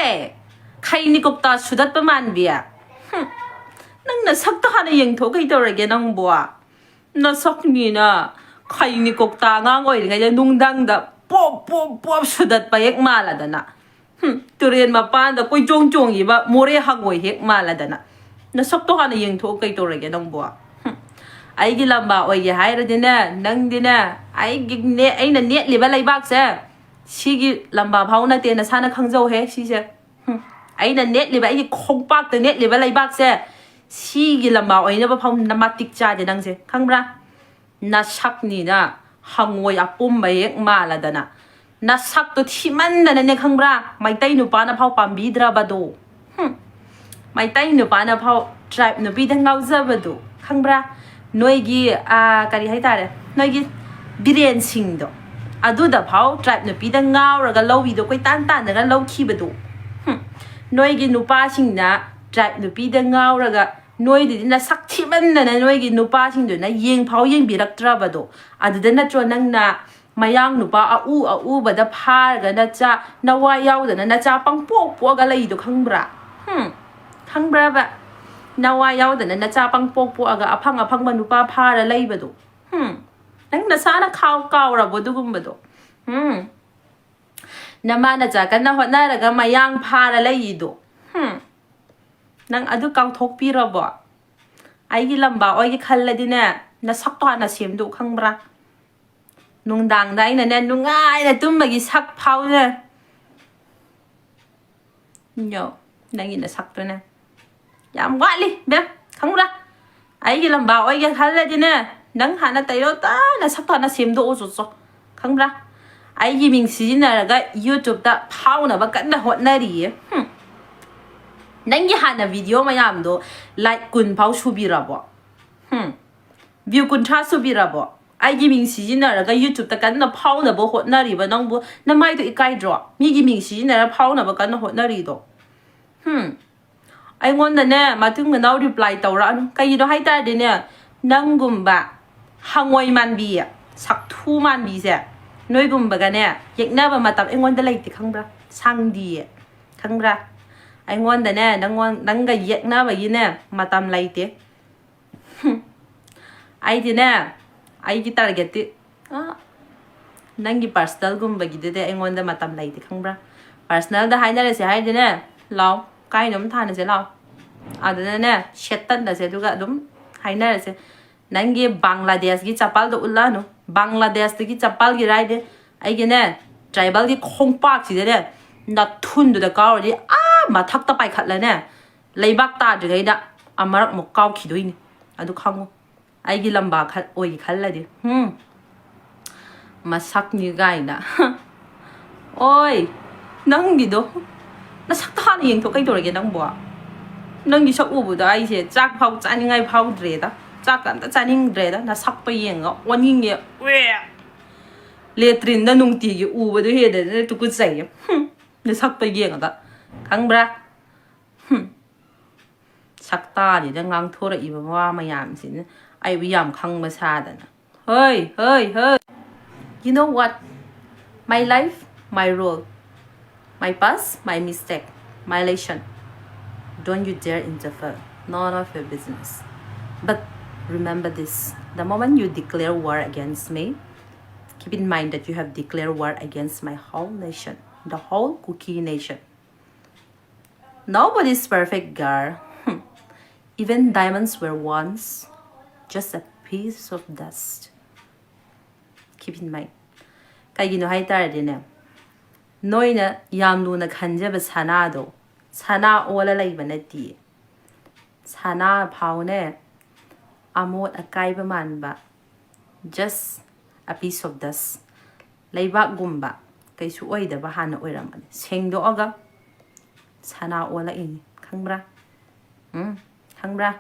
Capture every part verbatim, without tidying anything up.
ꯑꯦ, ꯈꯩꯅꯤ ꯀꯧꯇꯥ ꯁꯨꯗꯠꯄ ꯃꯥꯟꯕꯤ꯫ ꯍꯨꯝ, ꯅꯪ ꯅꯁꯛꯇꯣ ꯍꯥꯟꯅ ꯌꯦꯡꯊꯣꯛ, ꯀꯩ ꯇꯧꯔꯒꯦ ꯅꯪꯕꯣ? ꯅꯁꯛꯅꯤꯅ ꯈꯩꯅꯤ ꯀꯧꯇꯥ ꯑꯉꯥꯡ ꯑꯣꯏꯔꯤꯉꯩꯗ ꯅꯨꯡꯗꯥꯡꯗ ꯄꯣꯞ ꯄꯣꯞ ꯄꯣꯞ ꯁꯨꯗꯠꯄ ꯍꯦꯛ ꯃꯥꯜꯂꯗꯅ꯫ ꯍꯨꯝ, ꯇꯨꯔꯦꯟ ꯃꯄꯥꯟꯗ ꯀꯣꯏꯆꯣꯡ ꯆꯣꯡꯉꯤꯕ ꯃꯣꯔꯦ ꯍꯪꯉꯣꯏ ꯍꯦꯛ ꯃꯥꯜꯂꯗꯅ꯫ ꯅꯁꯛꯇꯣ ꯍꯥꯟꯅ ꯌꯦꯡꯊꯣꯛꯎ, ꯀꯩ ꯇꯧꯔꯒꯦ ꯅꯪꯕꯣ? ꯍꯨꯝ, ꯑꯩꯒꯤ ꯂꯝꯕꯥ ꯑꯣꯏꯒꯦ ꯍꯥꯏꯔꯗꯤꯅꯦ, ꯅꯪꯗꯤꯅꯦ, ꯑꯩꯒꯤ ꯅꯦ-, ꯑꯩꯅ ꯅꯦꯠꯂꯤꯕ ꯂꯩꯕꯥꯛꯁꯦ ꯁꯤꯒꯤ ꯂꯝꯕꯥ ꯐꯥꯎ ꯅꯠꯇꯦ, ꯅꯁꯥꯅ ꯈꯪꯖꯧꯍꯦ ꯁꯤꯁꯦ꯫ ꯍꯨꯝ, ꯑꯩꯅ ꯅꯦꯠꯂꯤꯕ, ꯑꯩꯒꯤ ꯈꯣꯡꯄꯥꯛꯇ ꯅꯦꯠꯂꯤꯕ ꯂꯩꯕꯥꯛꯁꯦ ꯁꯤꯒꯤ ꯂꯝꯕꯥ ꯑꯣꯏꯅꯕ ꯐꯥꯎ ꯅ-, ꯃꯇꯤꯛ ꯆꯥꯗꯦ ꯅꯪꯁꯦ, ꯈꯪꯕ꯭ꯔꯥ? ꯅꯁꯛꯅꯤꯅ ꯍꯪꯉꯣꯏ ꯑꯄꯨꯝꯕ ꯍꯦꯛ ꯃꯥꯜꯂꯗꯅ꯫ ꯅꯁꯛꯇꯣ ꯊꯤꯃꯟꯗꯅꯅꯦ, ꯈꯪꯕ꯭ꯔꯥ? ꯃꯩꯇꯩ ꯅꯨꯄꯥꯅ ꯐꯥꯎ ꯄꯥꯝꯕꯤꯗ꯭ꯔꯕꯗꯣ꯫ ꯍꯨꯝ꯫ ꯃꯩꯇꯩ ꯅꯨꯄꯥꯅ ꯐꯥꯎ tribe ꯅꯨꯄꯤꯗ ꯉꯥꯎꯖꯕꯗꯣ, ꯈꯪꯕ꯭ꯔꯥ? ꯅꯣꯏꯒꯤ, ꯑꯥ, ꯀꯔꯤ ꯍꯥꯏꯇꯥꯔꯦ, ꯅꯣꯏꯒꯤ ꯕꯤꯔꯦꯟꯁꯤꯡꯗꯣ, ꯑꯗꯨꯗ ꯐꯥꯎ tribe ꯅꯨꯄꯤꯗ ꯉꯥꯎꯔꯒ ꯂꯧꯕꯤꯗꯣ, ꯀꯣꯏꯇꯥꯟ ꯇꯥꯟꯅꯒ ꯂꯧꯈꯤꯕꯗꯣ꯫ ꯍꯨꯝ꯫ ꯅꯣꯏꯒꯤ ꯅꯨꯄꯥꯁꯤꯡꯅ tribe ꯅꯨꯄꯤꯗ ꯉꯥꯎꯔꯒ, ꯅꯣꯏꯗꯨꯗꯤ ꯅꯁꯛ ꯊꯤꯃꯟꯗꯅ ꯅꯣꯏꯒꯤ ꯅꯨꯄꯥꯁꯤꯡꯗꯨꯅ ꯌꯦꯡ ꯐꯥꯎ ꯌꯦꯡꯕꯤꯔꯛꯇ꯭ꯔꯕꯗꯣ꯫ ꯑꯗꯨꯗ ꯅꯠꯇ꯭ꯔꯣ ꯅꯪꯅ ꯃꯌꯥꯡ ꯅꯨꯄꯥ ꯑꯎ ꯑꯎꯕꯗ ꯐꯥꯔꯒ ꯅꯆꯥ, ꯅꯋꯥ ꯌꯥꯎꯗꯅ ꯅꯆꯥ ꯄꯪꯄꯣꯛ ꯄꯣꯛꯑꯒ ꯂꯩꯗꯣ, ꯈꯪꯕ꯭ꯔꯥ? ꯍꯨꯝ? ꯈꯪꯕ꯭ꯔꯕ? ꯅꯋꯥ ꯌꯥꯎꯗꯅ ꯅꯆꯥ ꯄꯪꯄꯣꯛ ꯄꯣꯛꯑꯒ ꯑꯐꯪ ꯑꯐꯪꯕ ꯅꯨꯄꯥ ꯐꯥꯔ ꯂꯩꯕꯗꯣ꯫ ꯍꯨꯝ? ꯅꯪ ꯅꯁꯥꯅ ꯈꯥꯎ-, ꯀꯥꯎꯔꯕꯣ ꯑꯗꯨꯒꯨꯝꯕꯗꯣ? ꯍꯨꯝ? ꯅꯃꯥ ꯅꯆꯥ ꯀꯟꯅ ꯍꯣꯠꯅꯔꯒ ꯃꯌꯥꯡ ꯐꯥꯔ ꯂꯩꯌꯤꯗꯣ꯫ ꯍꯨꯝ? ꯅꯪ ꯑꯗꯨ ꯀꯥꯎꯊꯣꯛꯄꯤꯔꯕꯣ? ꯑꯩꯒꯤ ꯂꯝꯕꯥ ꯑꯣꯏꯒꯦ ꯈꯜꯂꯗꯤꯅꯦ, ꯅꯁꯛꯇꯣ ꯍꯥꯟꯅ ꯁꯦꯝꯗꯣꯛꯎ, ꯈꯪꯕ꯭ꯔꯥ? ꯅꯨꯡꯗꯥꯡꯗ ꯑꯩꯅꯅꯦ, ꯅꯨꯡꯉꯥꯏꯅ ꯇꯨꯝꯕꯒꯤ ꯁꯛ ꯐꯥꯎꯅꯦ꯫ ꯌꯣ, ꯅꯪꯒꯤ ꯅꯁꯛꯇꯨꯅꯦ꯫ ꯌꯥꯝ ꯋꯥꯠꯂꯤ, ꯕꯦꯝ, ꯈꯪꯕ꯭ꯔꯥ? ꯑꯩꯒꯤ ꯂꯝꯕꯥ ꯑꯣꯏꯒꯦ ꯈꯜꯂꯗꯤꯅꯦ, ꯅꯪ ꯍꯥꯟꯅ ꯇꯩꯔꯣ ꯇꯥꯅ ꯁꯛꯇꯣ ꯍꯥꯟꯅ ꯁꯦꯝꯗꯣꯛꯑꯣ ꯆꯣ ꯆꯣ꯫ ꯈꯪꯕ꯭ꯔꯥ? ꯑꯩꯒꯤ ꯃꯤꯡ ꯁꯤꯖꯤꯟꯅꯔꯒ YouTube-ꯇ ꯐꯥꯎꯅꯕ ꯀꯟꯅ ꯍꯣꯠꯅꯔꯤꯌꯦ꯫ ꯍꯨꯝ꯫ ꯅꯪꯒꯤ ꯍꯥꯟꯅ video ꯃꯌꯥꯝꯗꯣ like ꯀꯨꯟ ꯐꯥꯎ ꯁꯨꯕꯤꯔꯕꯣ? ꯍꯨꯝ꯫ View ꯀꯨꯟꯊ꯭ꯔꯥ ꯁꯨꯕꯤꯔꯕꯣ? ꯑꯩꯒꯤ ꯃꯤꯡ ꯁꯤꯖꯤꯟꯅꯔꯒ YouTube-ꯇ ꯀꯟꯅ ꯐꯥꯎꯅꯕ ꯍꯣꯠꯅꯔꯤꯕ ꯅꯪꯕꯨ ꯅꯃꯥꯏꯗꯣ ꯏꯀꯥꯏꯗ꯭ꯔꯣ? ꯃꯤꯒꯤ ꯃꯤꯡ ꯁꯤꯖꯤꯟꯅꯔ ꯐꯥꯎꯅꯕ ꯀꯟꯅ ꯍꯣꯠꯅꯔꯤꯗꯣ꯫ ꯍꯨꯝ꯫ ꯑꯩꯉꯣꯟꯗꯅꯦ, ꯃꯇꯨꯡ ꯃꯅꯥꯎ reply ꯇꯧꯔꯛꯑꯅꯨ꯫ ꯀꯩꯒꯤꯅꯣ ꯍꯥꯏ ꯇꯥꯔꯗꯤꯅꯦ, ꯅꯪꯒꯨꯝꯕ ꯍꯪꯉꯣꯏ ꯃꯥꯟꯕꯤ, ꯁꯛꯊꯨ ꯃꯥꯟꯕꯤꯁꯦ, ꯅꯣꯏꯒꯨꯝꯕꯒꯅꯦ, ꯌꯦꯛꯅꯕ ꯃꯇꯝ ꯑꯩꯉꯣꯟꯗ ꯂꯩꯇꯦ, ꯈꯪꯕ꯭ꯔꯥ? ꯁꯪꯗꯤꯌꯦ꯫ ꯈꯪꯕ꯭ꯔꯥ? ꯑꯩꯉꯣꯟꯗꯅꯦ, ꯅꯪꯉꯣꯟ-, ꯅꯪꯒ ꯌꯦꯛꯅꯕꯒꯤꯅꯦ ꯃꯇꯝ ꯂꯩꯇꯦ꯫ ꯍꯨꯝ꯫ ꯑꯩꯗꯤꯅꯦ, ꯑꯩꯒꯤ targetꯇꯤ, ꯑ, ꯅꯪꯒꯤ personalꯒꯨꯝꯕꯒꯤꯗꯨꯗꯤ ꯑꯩꯉꯣꯟꯗ ꯃꯇꯝ ꯂꯩꯇꯦ, ꯈꯪꯕ꯭ꯔꯥ? Personalꯗ ꯍꯥꯏꯅꯔꯁꯦ ꯍꯥꯏꯗꯤꯅꯦ, ꯂꯥꯎ, ꯀꯥꯏꯅꯣꯝ ꯊꯥꯅꯁꯦ ꯂꯥꯎ꯫ ꯑꯗꯨꯅꯅꯦ, ꯁꯦꯠꯇꯠꯅꯁꯦ, ꯑꯗꯨꯒ ꯑꯗꯨꯝ ꯍꯥꯏꯅꯔꯁꯦ꯫ ꯅꯪꯒꯤ ꯕꯪꯒ꯭ꯂꯥꯗꯦꯁꯀꯤ ꯆꯄꯜꯗꯣ ꯎꯠꯂꯛꯑꯅꯨ꯫ ꯕꯪꯒ꯭ꯂꯥꯗꯦꯁꯇꯒꯤ ꯆꯄꯜꯒꯤ ꯔꯥꯏꯗꯤ ꯑꯩꯒꯤꯅꯦ, tribalꯒꯤ ꯈꯣꯡꯄꯥꯛꯁꯤꯗꯅꯦ, ꯅꯊꯨꯟꯗꯨꯗ ꯀꯥꯎꯔꯗꯤ ꯑꯥ ꯃꯊꯛꯇ ꯄꯥꯏꯈꯠꯂꯅꯦ, ꯂꯩꯕꯥꯛ ꯇꯥꯗ꯭ꯔꯤꯉꯩꯗ ꯑꯃꯔꯛꯃꯨꯛ ꯀꯥꯎꯈꯤꯗꯣꯏꯅꯤ꯫ ꯑꯗꯨ ꯈꯪꯉꯨ꯫ ꯑꯩꯒꯤ ꯂꯝꯕꯥ ꯈꯜ-, ꯑꯣꯏꯒꯦ ꯈꯜꯂꯗꯤ꯫ ꯍꯨꯝ꯫ ꯃꯁꯛꯅꯤ ꯀꯥꯏꯅ꯫ ꯑꯣꯏ, ꯅꯪꯒꯤꯗꯣ꯫ ꯅꯁꯛꯇ ꯍꯥꯟꯅ ꯌꯦꯡꯊꯣꯛ, ꯀꯩꯗꯧꯔꯒꯦ ꯅꯪꯕꯣ? ꯅꯪꯒꯤ ꯁꯛ ꯎꯕꯗ ꯑꯩꯁꯦ ꯆꯥꯛ ꯐꯥꯎ ꯆꯥꯅꯤꯡꯉꯥꯏ ꯐꯥꯎꯗ꯭ꯔꯦꯗ꯫ ꯆꯥꯛꯀ ꯑꯝꯇ ꯆꯥꯅꯤꯡꯗ꯭ꯔꯦꯗ꯫ ꯅꯁꯛꯇ ꯌꯦꯡꯉꯒ ꯑꯣꯅꯤꯡꯉꯦ꯫ ꯎꯏ꯫ ꯂꯦꯇ꯭ꯔꯤꯟꯗ ꯅꯨꯡꯇꯤꯒꯤ ꯎꯕꯗꯣ ꯍꯦꯟꯅ ꯇꯨꯀꯠꯆꯩꯌꯦ꯫ ꯍꯨꯝ, ꯅꯁꯛꯇ ꯌꯦꯡꯉꯒ꯫ ꯈꯪꯕ꯭ꯔꯥ? ꯍꯨꯝ꯫ ꯁꯛꯇꯥꯁꯤꯗ ꯉꯥꯡꯊꯣꯔꯛꯏꯕ ꯋꯥ ꯃꯌꯥꯝꯁꯤꯅ ꯑꯩꯕꯨ ꯌꯥꯝ ꯈꯪꯕ ꯁꯥꯗꯅ꯫ ꯍꯣꯏ, ꯍꯣꯏ, ꯍꯣꯏ꯫ You know what? My life, my role. My past, my mistake. My lesson. Don't you dare interfere. None of your business. But remember this. The moment you declare war against me, keep in mind that you have declared war against my whole nation. The whole Kuki nation. Nobody's perfect, girl. Even diamonds were once just a piece of dust. Keep in mind. ꯀꯩꯒꯤꯅꯣ ꯍꯥꯏ ꯇꯥꯔꯗꯤꯅꯦ, ꯅꯣꯏꯅ ꯌꯥꯝ ꯂꯨꯅ ꯈꯟꯖꯕ ꯁꯅꯥꯗꯣ ꯁꯅꯥ ꯑꯣꯜꯂ ꯂꯩꯕ ꯅꯠꯇꯤꯌꯦ꯫ ꯁꯅꯥ ꯐꯥꯎꯅꯦ, ꯑꯃꯣꯠ ꯑꯀꯥꯏꯕ ꯃꯥꯟꯕ, just a piece of dust, ꯂꯩꯕꯥꯛꯒꯨꯝꯕ ꯀꯩꯁꯨ ꯑꯣꯏꯗꯕ ꯍꯥꯟꯅ ꯑꯣꯏꯔꯝꯕꯅꯦ꯫ ꯁꯦꯡꯗꯣꯛꯑꯒ ꯁꯅꯥ ꯑꯣꯜꯂꯛꯏꯅꯤ꯫ ꯈꯪꯕ꯭ꯔꯥ? ꯎꯝ, ꯈꯪꯕ꯭ꯔꯥ?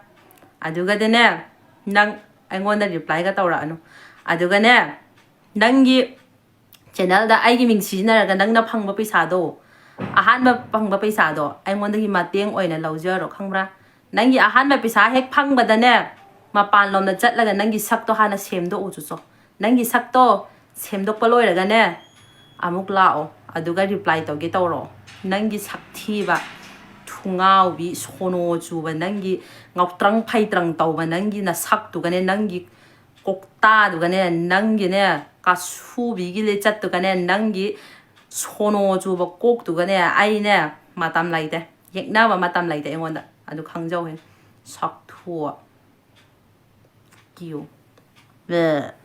ꯑꯗꯨꯒꯗꯤꯅꯦ, ꯅꯪ ꯑꯩꯉꯣꯟꯗ replyꯒ ꯇꯧꯔꯛꯑꯅꯨ꯫ ꯑꯗꯨꯒꯅꯦ, ꯅꯪꯒꯤ channelꯗ ꯑꯩꯒꯤ ꯃꯤꯡ ꯁꯤꯖꯤꯟꯅꯔꯒ ꯅꯪꯅ ꯐꯪꯕ ꯄꯩꯁꯥꯗꯣ, ꯑꯍꯥꯟꯕ ꯐꯪꯕ ꯄꯩꯁꯥꯗꯣ ꯑꯩꯉꯣꯟꯗꯒꯤ ꯃꯇꯦꯡ ꯑꯣꯏꯅ ꯂꯧꯖꯔꯣ, ꯈꯪꯕ꯭ꯔꯥ? ꯅꯪꯒꯤ ꯑꯍꯥꯟꯕ ꯄꯩꯁꯥ ꯍꯦꯛ ꯐꯪꯕꯗꯅꯦ, ꯃꯄꯥꯟꯂꯣꯝꯗ ꯆꯠꯂꯒ ꯅꯪꯒꯤ ꯁꯛꯇꯣ ꯍꯥꯟꯅ ꯁꯦꯝꯗꯣꯛꯎ ꯆꯨꯆꯣ꯫ ꯅꯪꯒꯤ ꯁꯛꯇꯣ ꯁꯦꯝꯗꯣꯛꯄ ꯂꯣꯏꯔꯒꯅꯦ, ꯑꯃꯨꯛ ꯂꯥꯛꯑꯣ, ꯑꯗꯨꯒ reply ꯇꯧꯒꯦ ꯇꯧꯔꯣ꯫ ꯅꯪꯒꯤ ꯁꯛꯊꯤꯕ, ꯊꯨꯉꯥꯎꯕꯤ, ꯁꯣꯅꯣ ꯆꯨꯕ, ꯅꯪꯒꯤ ꯉꯥꯎꯇ꯭ꯔꯪ ꯐꯩꯇ꯭ꯔꯪ ꯇꯧꯕ, ꯅꯪꯒꯤ ꯅꯁꯛꯇꯨꯒꯅꯦ, ꯅꯪꯒꯤ ꯀꯣꯛꯇꯥꯗꯨꯒꯅꯦ, ꯅꯪꯒꯤꯅꯦ, ꯀꯥꯁꯨꯕꯤꯒꯤ ꯂꯤꯆꯠꯇꯨꯒꯅꯦ, ꯅꯪꯒꯤ ꯁꯣꯅꯣ ꯆꯨꯕ ꯀꯣꯛꯇꯨꯒꯅꯦ, ꯑꯩꯅꯦ ꯃꯇꯝ ꯂꯩꯇꯦ꯫ ꯌꯦꯛꯅꯕ ꯃꯇꯝ ꯂꯩꯇꯦ ꯑꯩꯉꯣꯟꯗ꯫ ꯑꯗꯨ ꯈꯪꯖꯧꯍꯦ꯫ ꯁꯛꯊꯨ꯫ ꯀꯤꯌꯨ꯫ ꯕꯦ꯫